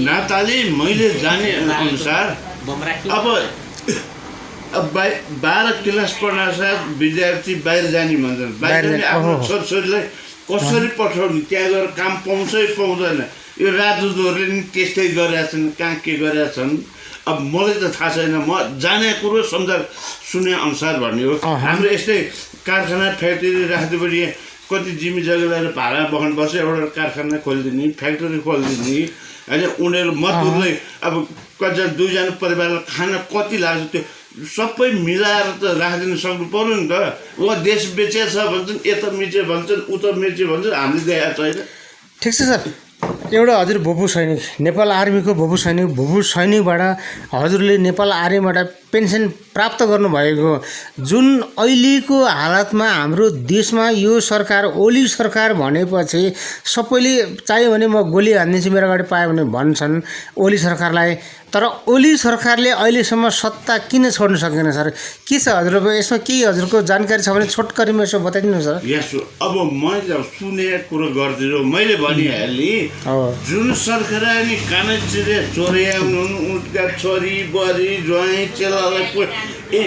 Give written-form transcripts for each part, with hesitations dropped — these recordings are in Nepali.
नाताले मैले जाने अनुसार अब 12 क्लास पढ्नासाथ विद्यार्थी बाहिर जाने भन्छन्। बाहिर जाने आफ्नो छोरछोरीलाई कसरी पठाउने, त्यहाँ गएर काम पाउँछै पाउँदैन। यो राजदूतहरूले नि त्यस्तै गरेका छन्, कहाँ के गरेका छन्। अब मलाई त थाहा छैन, म जाने कुरो सुने अनुसार भन्ने हो। हाम्रो यस्तै कारखाना फ्याक्ट्री राख्दै पनि कति जिम्मी जग्गा लिएर भाडा बगान बस्छ, एउटा कारखाना खोलिदिने, फ्याक्ट्री खोलिदिने होइन। उनीहरू मजदुरलाई अब कतिजना 2 जना परिवारलाई खाना कति लाग्छ त्यो सबै मिलाएर त राखिदिनु सक्नु पर्यो नि त। देश बेचेको छ भन्छन्, यता मिचे भन्छन्, उता मिचे भन्छन्, हामीले देखाएको छैन। ठिक छ सर, एउटा हजुर भोपू सैनिक, नेपाल आर्मीको भोपू सैनिकबाट हजुरले नेपाल आर्मीबाट पेन्सन प्राप्त गर्नुभएको, जुन अहिलेको हालतमा हाम्रो देशमा यो सरकार ओली सरकार भनेपछि सबैले चाहियो भने म गोली हानिदिन्छु मेरो अगाडि पायो भने भन्छन् ओली सरकारलाई। तर ओली सरकारले अहिलेसम्म सत्ता किन छोड्न सकेन सर? के छ हजुरको यसमा केही हजुरको जानकारी छ भने छोटकरीमा यसो बताइदिनु सर। अब मैले सुनेको कुरो गरिदिनु, मैले भनिहालेँ जुन सरकार नि कानाचिरे चोर्या उनका छोरी बुहारी ज्वाइँ चेलालाई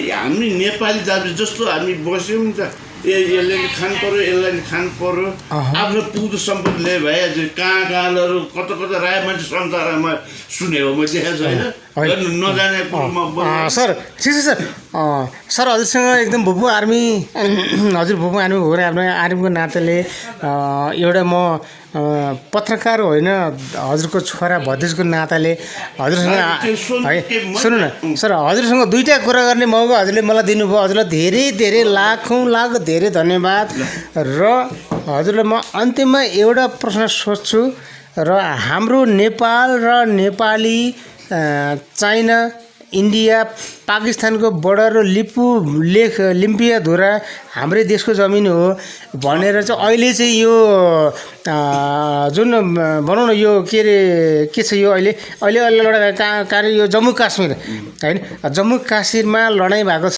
हामी नेपाली जाति जस्तो हामी बस्यौँ नि त। यसले नि खानु पर्यो, यसलाई नि खानु पर्यो। आफ्नो पुग्दो सम्पत्ति ल्याए भइहाल्छ। कहाँ कहाँहरू कता कता राय मान्छे संसारमा सुने हो, म देखाएको छैन नजाने कुरो। सर ठिक छ सर। सर हजुरसँग एकदम भोपू आर्मी, हजुर भोपू आर्मी भएर आफ्नो आर्मीको नाताले एउटा म पत्रकार होइन, हजुरको छोरा भतिजको नाताले हजुरसँग है सुन्नु न सर, हजुरसँग 2टा कुरा गर्ने मौका हजुरले मलाई दिनुभयो। हजुरलाई धेरै धेरै लाखौँ लाख धेरै धन्यवाद। र हजुरलाई म अन्तिममा एउटा प्रश्न सोध्छु, र हाम्रो नेपाल र नेपाली चाइना इन्डिया पाकिस्तानको बोर्डर लिम्पियाधुरा हाम्रै देशको जमिन हो भनेर चाहिँ अहिले चाहिँ यो जुन भनौँ न यो के छ यो अहिले लडाइँ कार्य यो जम्मू काश्मीर होइन, जम्मू काश्मीरमा लडाइँ भएको छ।